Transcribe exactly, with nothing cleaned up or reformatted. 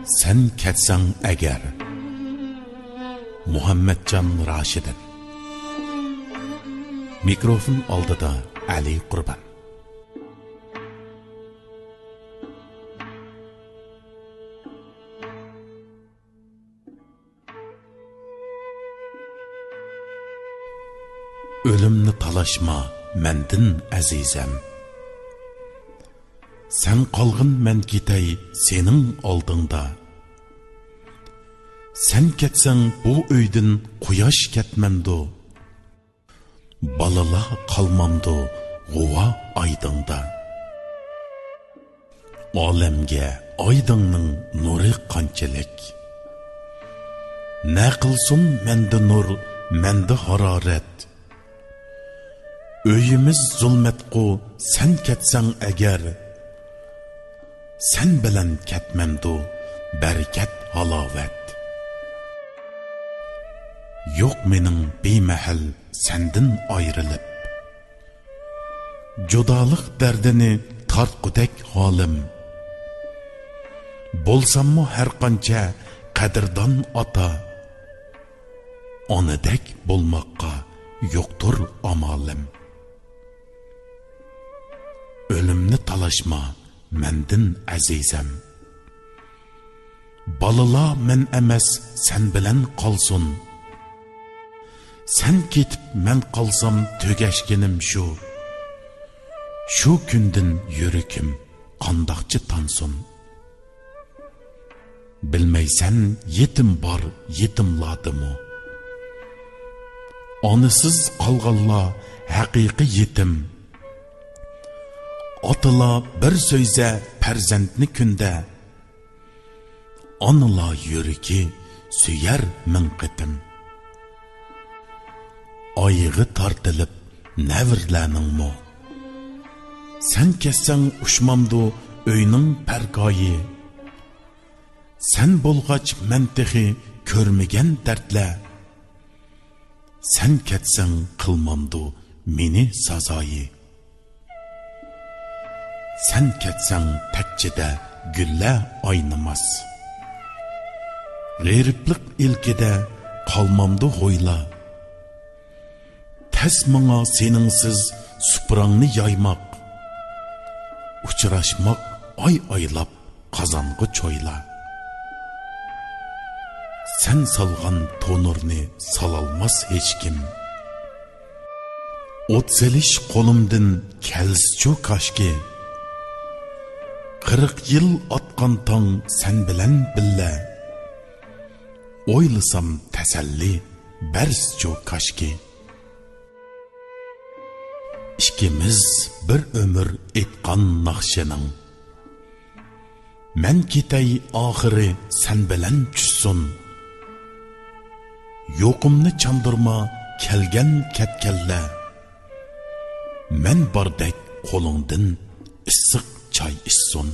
سەن كەتسەڭ ئەگەر. مۇھەممەتجان راشىدىن. مىكروفون ئالدىدا ئەلى قۇربان. ئۆلۈمنى تالاشما مەندىن، ئەزىزەم. سەن قالغىن، مەن كېتەي سېنىڭ ئالدىڭدا. سەن كەتسەڭ بۇ ئۆيدىن قۇياش كەتمەمدۇ؟ بالىلار قالمامدۇ غۇۋا ئايدىڭدا؟ ئالەمگە ئايدىڭنىڭ نۇرى قانچىلىك؟ نە قىلسۇن مەندە نۇر، مەندە ھارارەت؟ ئۆيىمىز زۇلمەتقۇ سەن كەتسەڭ ئەگەر، سەن بىلەن كەتمەمدۇ بەرىكەت، ھالاۋەت؟ يوق مېنىڭ بىمەھەل سەندىن ئايرىلىپ، جۇدالىق دەردىنى تارتقۇدەك ھالىم. بولساممۇ ھەر قانچە قەدىردان ئاتا، ئانىدەك بولماققا يوقتۇر ئامالىم. ئۆلۈمنى تالاشما مەندىن، ئەزىزەم. بالىلار مەن ئەمەس، سەن بىلەن قالسۇن. سەن كېتىپ مەن قالسام تۈگەشكىنىم شۇ. شۇ كۈندىن يۈرىكىم قانداقچە تانسۇن؟ بىلمەيسەن، يېتىم بار يېتىملاردىمۇ. ئانىسىز قالغانلار ھەقىقىي يېتىم. ئاتىلار بىر سۆيسە پەرزەنتنى كۈندە، ئانىلار يۈرىكى سۆيەر مىڭ قېتىم. ئايىغى تارتىلىپ نەۋرىلەرنىڭمۇ، سەن كەتسەڭ ئۇچمامدۇ ئۆينىڭ پەركايى؟ سەن بولغاچ مەن تېخى كۆرمىگەن دەردلەر. سەن كەتسەڭ قىلمامدۇ مېنى سازايى؟ سەن كەتسەڭ تەكچىدە گۈللەر ئاينىماس. غېرىبلىق ئىلكىدە قالمامدۇ غويلا؟ تەس ماڭا سېنىڭسىز سۇپراڭنى يايماق، ئۇچراشماق ئاي ئايلاپ قازانغا چويلا. سەن سالغان تونۇرنى سالالماس ھېچكىم. ئوت سېلىش قولۇمدىن كەلسىچۇ كاشكى. قىرىق يىل ئاتقان تاڭ سەن بىلەن بىللە. ئويلىسام تەسەللى بەرسىچۇ كاشكى. ئىككىمىز بىر ئۆمۈر ئېيتقان ناخشىنىڭ، مەن كېتەي ئاخىرى سەن بىلەن چۈشسۇن. يوقۇمنى چاندۇرما كەلگەن كەتكەنلەر، مەن باردەك قولۇڭدىن ئىسسىق چاي ئىچسۇن.